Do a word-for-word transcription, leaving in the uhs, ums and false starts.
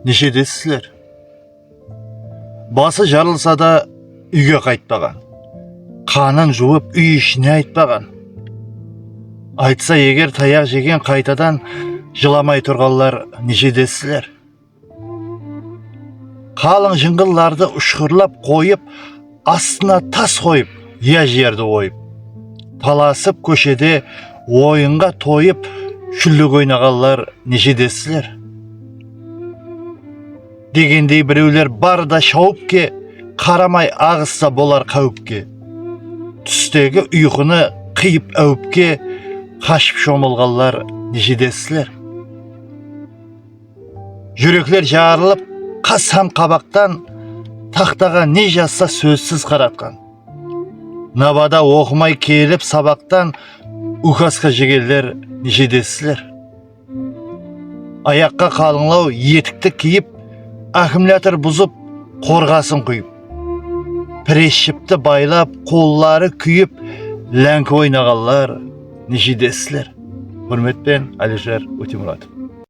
neshedesizler? Bası jarılsa da úyge qaytpaǵan. Qanın juwıp úy ishine aytpaǵan. Aytsa eger tayaq jegen qaytadan jılamay turǵanlar neshedesizler? Qalıń jıńǵıllardı ushqırlap qoyıp, astına tas qoyıp, ya jerdi oyıp. Talasıp kóshede oyınǵa toyıp, shúllik oynaǵanlar neshedesizler? Degendey birewler bar da shawıp ke, qaramay aǵıssa bolar qáwipke. Tústegi uyqını qıyıp áwipke, qashıp shomılǵanlar neshedesizler? Júrekler jarılıp, qas hám qabaqtan, taxtaǵa ne jazsa sózsiz qaratqan. Nabada oqımay kelip sabaqtan, ukaska jegenler neshedesizler? Ayaqqa qalıńlaw etikti kiyip, akkumulyator buzıp, qorǵasın quyıp. Press jipti baylap, qolları kúyip, láńki oynaǵanlar neshedesizler? Húrmet penen, Alijar Ótemuratov.